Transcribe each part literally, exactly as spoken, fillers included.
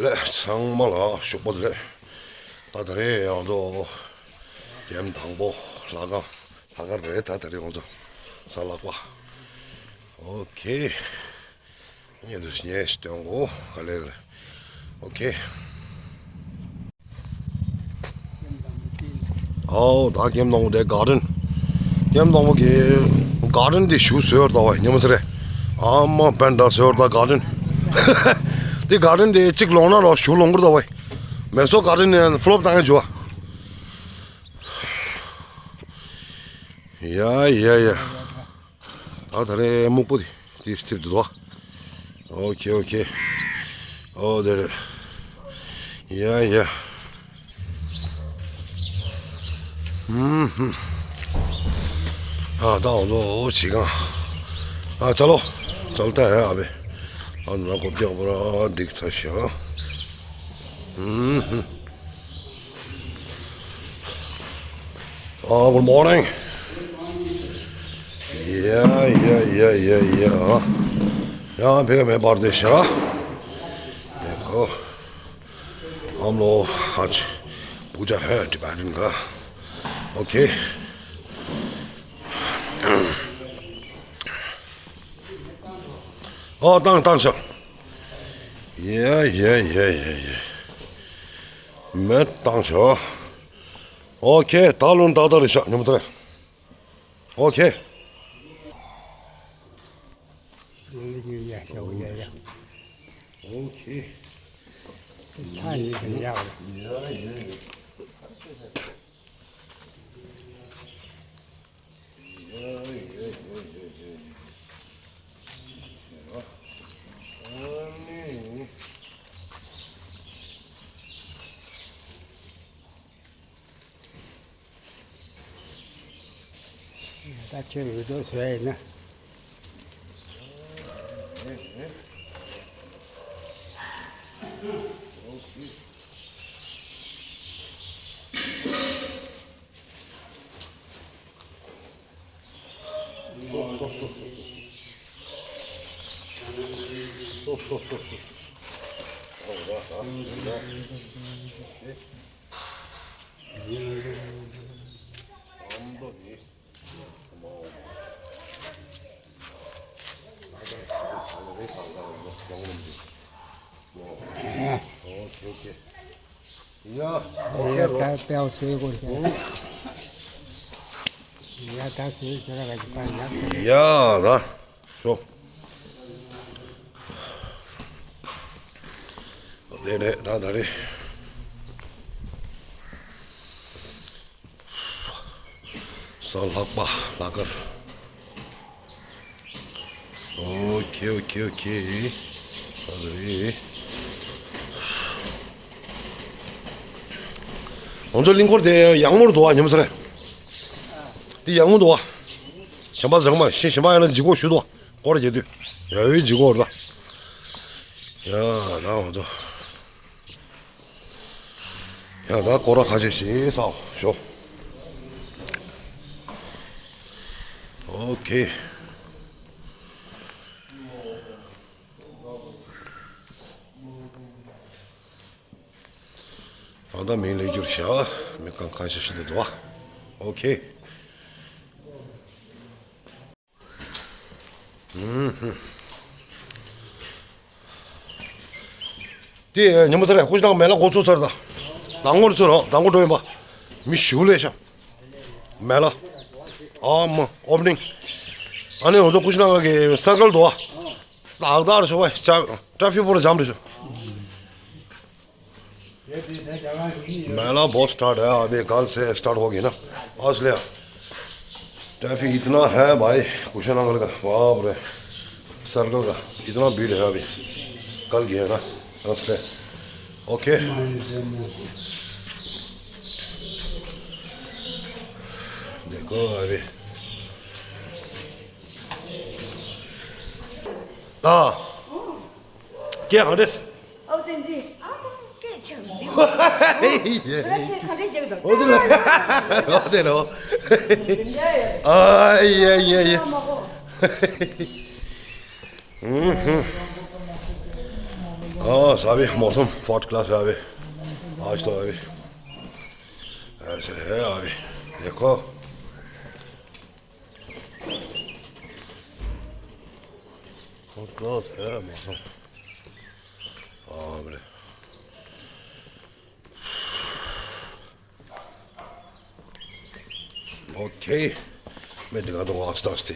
ལགས། ཚང་མ་ལ་ཞོགས་པ་བདེ་ལེགས། ད་ད་རེས་ང་ཚོ་ཀེམ་དང་པོ་ལྷ་ཁང་ལྷ་ཁང་རེད། ད་ད་རེས་ང་ཚོ་གཟའ་ལྷག་པ། ཨོ་ཁེ། ངས་འདུག་ངས་སྟོན་གོ་ག་ལེ་ག་ལེ། ཨོ་ཁེ། ཨའོ། ད་ཀེམ་དང་པོ་དེ་གར་ཌེན། ཀེམ་དང་པོ་གི་གར་ཌེན་དེ་ཞུ་བཟོས་ཡོད་ད་བ། ཉམས་ཚེ་རེད། ཨ་མ་བན་ད་བཟོས་ཡོད་ད་གར་ཌེན། དེ་གར་ཌེན་དེ་གཅིག་ལོང་ན་རོགས་ཞུ་ལོང་གི་རེད་ད་བ། མེ་སོ་གར་ཌེན་ནས་ཕུལ་ལོབ་བཏང་ཡ་འཇུ་བ། ཡ་ཡ་ཡ། ད་ད་རེས་སྨུག་པོ་དེ་དེ་ཐིབས་འདུག་དོ། ཨོ་ཁེ་ཨོ་ཁེ། ཨོ་དེ་རེད། ཡ་ཡ། ཧུམ་ཧུམ། ཨ་ད་འོང་དོ་ཨོ་ཅི་གང་། ཨ་ཅ་ལོ། ཅ་ལོ་ད་ཡ་ཨ་བེ། ཨ་ན་གོ་བརྒྱག་པོ་ར་འགྲིག་ཚ་ཤག། ཧུམ་ཧུམ། ཨ་good morning. ཡ་ཡ་ཡ་ཡ་ཡ། ཡ་ཕེ་མེ་པར་དེ་ཤ། देखो हम लोग आज पूजा है टिबेटन का। ओके। ཨོ་བཏང་བཏང་ཤག། ཡ་ཡ་ཡ་ཡ་ཡ། མེ་བཏང་ཤག། ཨོ་ཁེ། ད་ལོན་ཏག་ཏག་རེད་ཤག། ཉམས་ཚེ་རེད། ཨོ་ཁེ། ཨོ་ཁེ། ད་ཁྱོད་འུད་སྒྲོག་བཟོ་ཡ་ཡིན་ན། ཡ་ད་ཤོག། དེ་ནས་ད་ད་རེས། གཟའ་ལྷག་པ་ལྷག་དཀར། ཨོ་ཁེ་ཨོ་ཁེ་ཨོ་ཁེ། ད་ད་རེས། ང་ཚོ་གླིང་སྐོར་དེ་ཡག་མོ་རུ་འདུག་བ། ཉམས་ཚེ་རེད། དེ་ཡག་མོ་འདུག་བ། གཞན་པ་ཚང་མ་ཤི་གཞན་པ་ཡང་ན་ལྗིད་ཁོག་ཞུ་འདུག་བ། སྐོར་རྒྱག་དུས་ཡ་ཡོད་ལྗིད་ཁོག་རེད་ད། ཡ་ད་ང་ཚོ། ཡང་ད་སྐོར་ར་ཁ་ཤས་ཤིག་ཟ་ཤོག། ཨོ་ཁེ། ད་ལྟ་མིང་ལས་རྒྱུར་བྱ་མི་གང་ཁ་ཤས་ཤིག་འདུག་ཨོ་ཁེ། དེ་ཉི་མ་ཚར་ཡ་ཀུ་ཤི་ནང་མེ་ལ་འགོ་ཚུགས་ཚར་ད། དང་པོར་ཚུར་རོགས་དང་པོ་འགྲོ་ཡིན་པ། མི་ཞུ་ལས་ཤ། མེ་ལ། ཨ་མ་ཨོ་པ་ནིང་། ཨ་ནི་ང་ཚོ་ཀུ་ཤི་ནང་གི་སར་ཀལ་དུ་བ། ཏག་ཏག་རེད་ཤོ་བ་ཤ། ཊ་ཕིག་པོ་ར་ཇམ་རེད་ཤོ། मैं ला बहुत स्टार्ट है अभी कल से स्टार्ट होगी ना। आज ले ट्रैफिक इतना है भाई। कुशीनगर का बाप रे। सर्कल का इतना भीड़ है अभी। कल गया ना। आज ले। ओके। देखो अभी। हाँ। क्या हंड्रेड? ཨོ་དེ་འདི་ཨ་མ་སྐད་ཆ་འདི་མ། ཡེ། ཁ་ཁྲེ་རྒྱག་དང་། ཨོ་དེ་ལ། ཨོ་དེ་ལ། ཨ་ཡེ་ཡེ་ཡེ། ཨ་མ་ཧོ། ཧུམ་ཧུམ། हाँ, साहब, मौसम फर्स्ट क्लास है अभी। आज तो अभी ऐसे है अभी। देखो, फर्स्ट क्लास है मौसम। हाँ, बोले। OK. མེད་དེ་ག་དུང་ཨ་སྟག་སྟེ།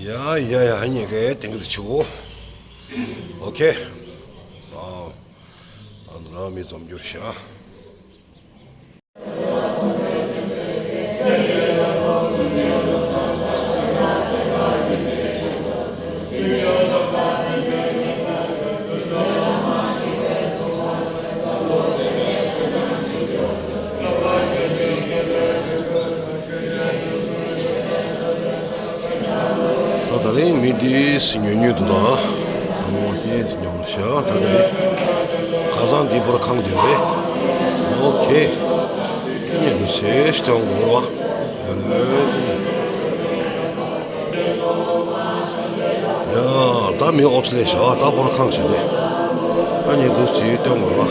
ཡ་ཡ་ཡ། ཧ་ཉེ་གེ་ཏེང་གི་ཆུ་གོ། OK. ཨ། ཨ་ན་མི་འཛོམས་རྒྱུར་ཤ། ད་ད་རེས་མི་འདི་སི་ཉོ་ཉོ་འདུག་ད། ད་མོ་དེ་སི་ཉོ་ཤ། ད་ད་རེས་ཁ་སང་འདི་པོར་ཁང་དེ་རེད། OK. ཉེ་དུ་སེ་སྟོང་གོ་ར། ཡ་ལེ། ཡ། ད་མི་ཨོབས་ལས་ཤ། ད་པོར་ཁང་ཞིག་དེ། ཨ་ཉེ་དུ་སི་སྟོང་གོ་ར།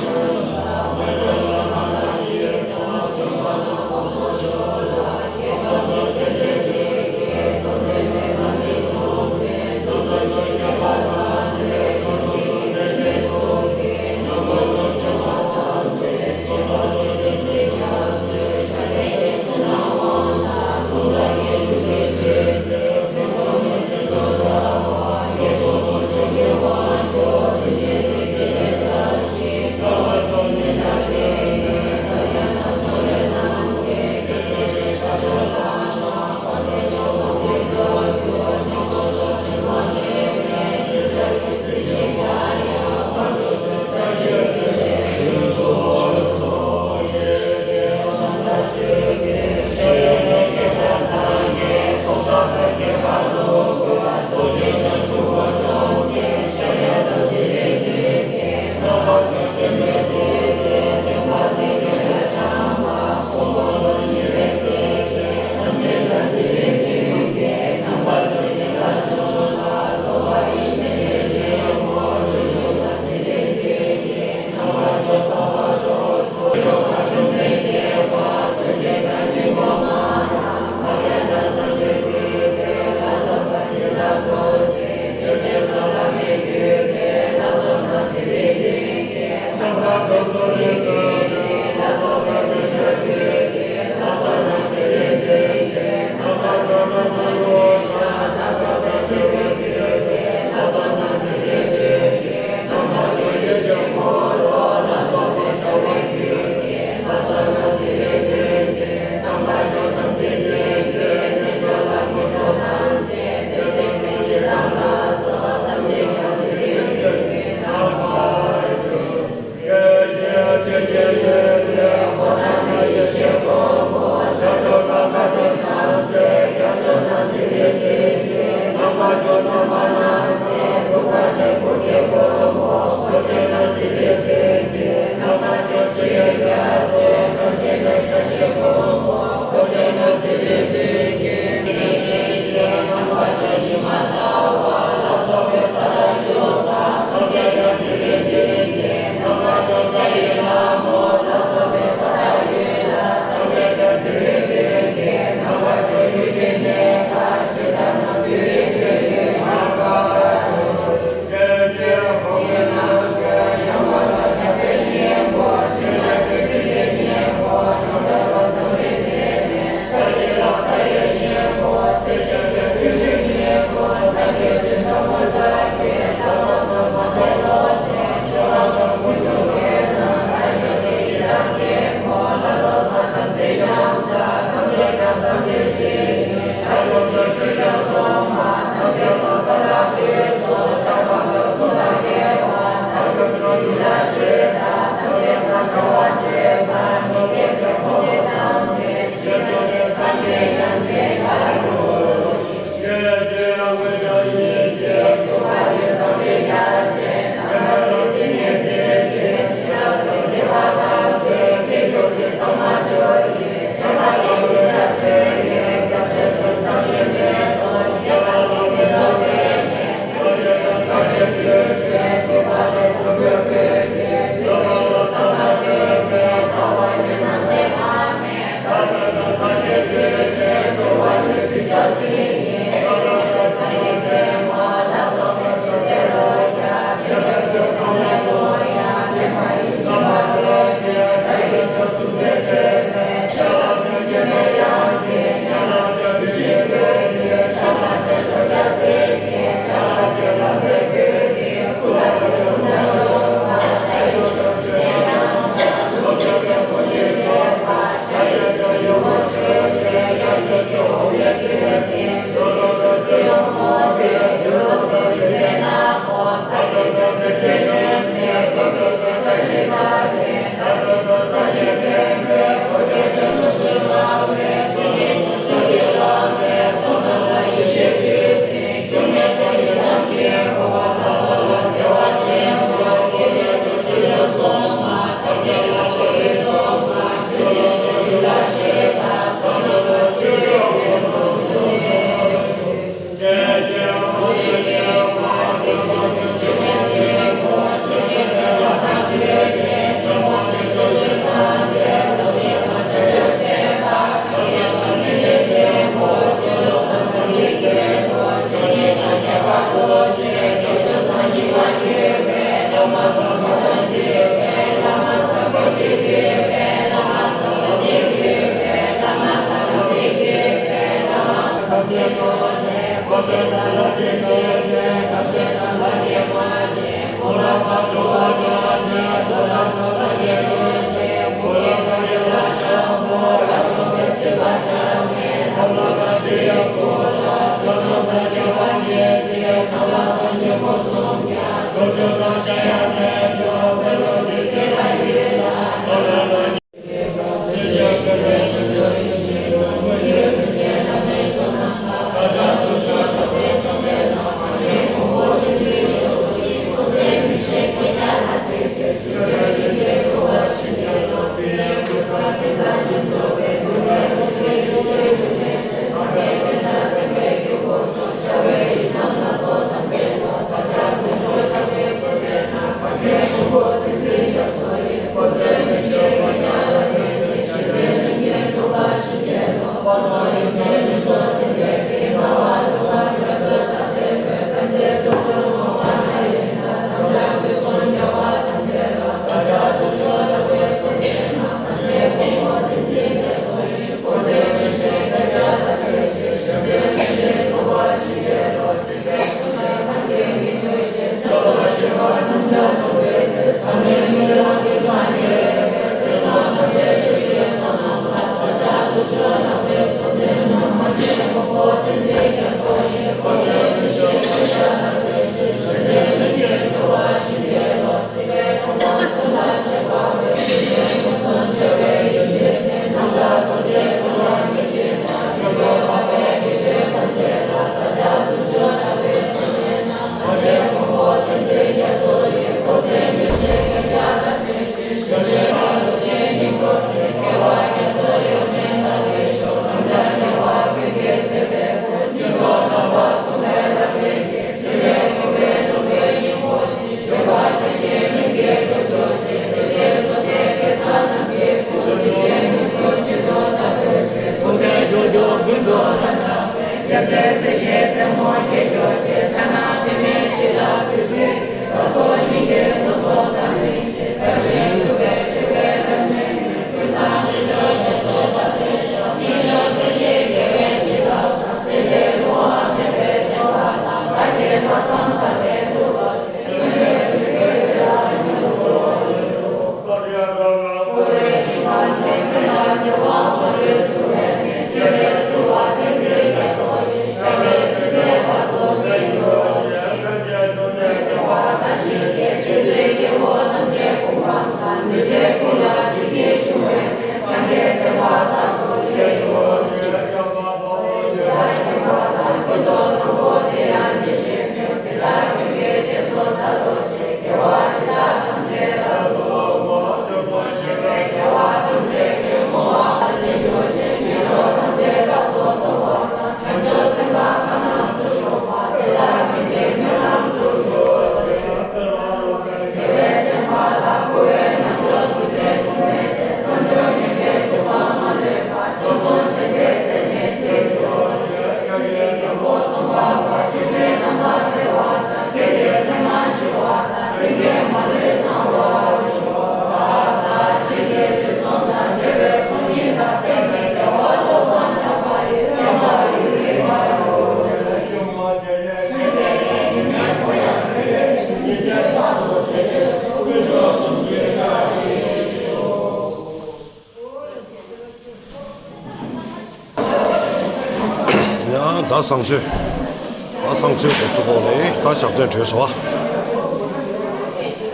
ཡང་ད་བཟང་ཚོད། ད་བཟང་ཚོད་འགོ་ཚུགས་གོ་ནས་ད་ཞབས་བརྟན་གྲོལ་སོང་བ།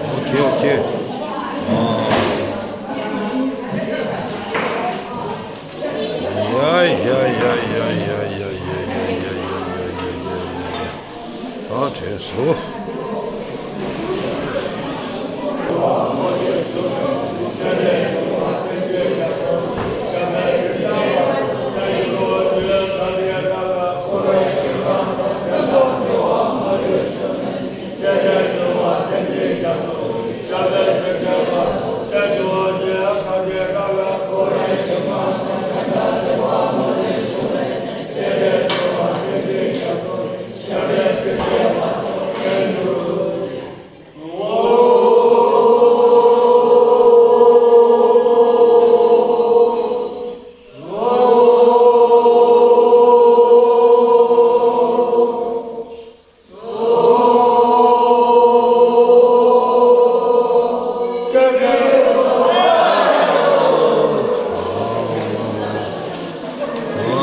ཨོ་ཁེ་ཨོ་ཁེ། ཨ། ཡ་ཡ་ཡ། ད་གྲོལ་སོང་།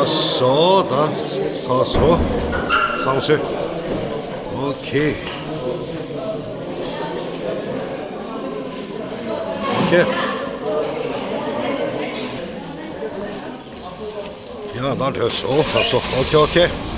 བཟོ་ད། ས་བཟོ། བསང་གསོལ། ཨོ་ཁེ། ཨོ་ཁེ། ཡང་ད་འགྲོ་སོ་ཧབ་སོ། ཨོ་ཁེ་ཨོ་ཁེ།